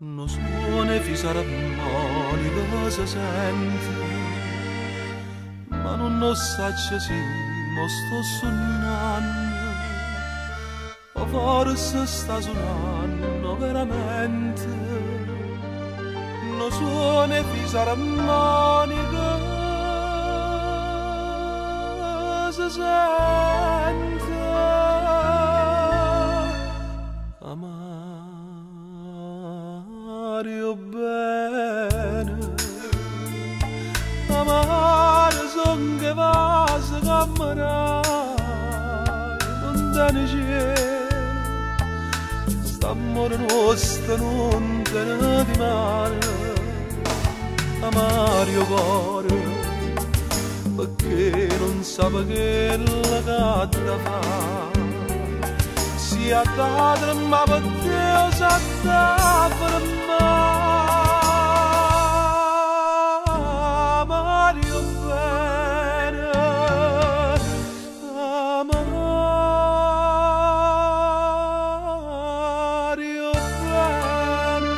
Nu suono 'e fisarmonica se sente, ma nun 'o ssaccio si m' 'o sto sunnanno o forse sta sunanno overamente. Nu suono 'e fisarmonica se sente. Amare 'o bbene, amare song 'e vase ca me daje, nun tene cielo, st'ammore nuosto nun tene dimane. Amare 'o core, pecché nun sape chello che adda fa'. Si adda tremmà pe te o s'adda fermà. Amare 'o bbene, amare 'o bbene.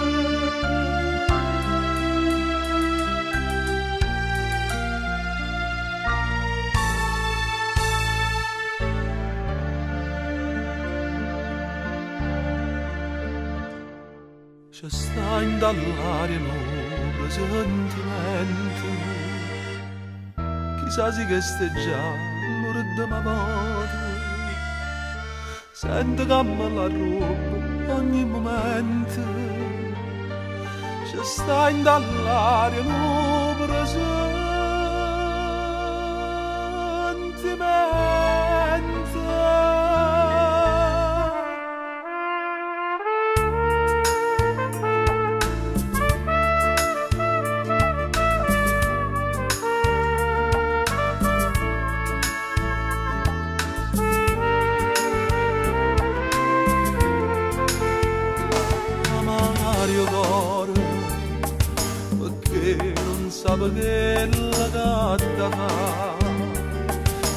Ce sta 'int'a ll'aria nu presentimento, Chissà si chesta è già l'urdema vota. Sento ca me l'arruobbe ogni mumento. Ce sta 'int'a ll'aria nu presentimento. Amare 'o core, pecché nun sape chello che adda fa'.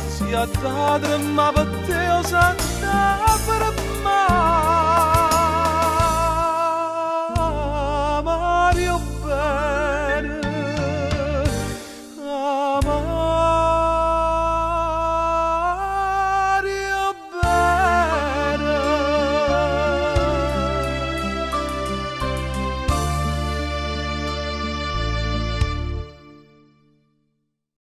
Si adda tremmà pe te o s'adda fermà.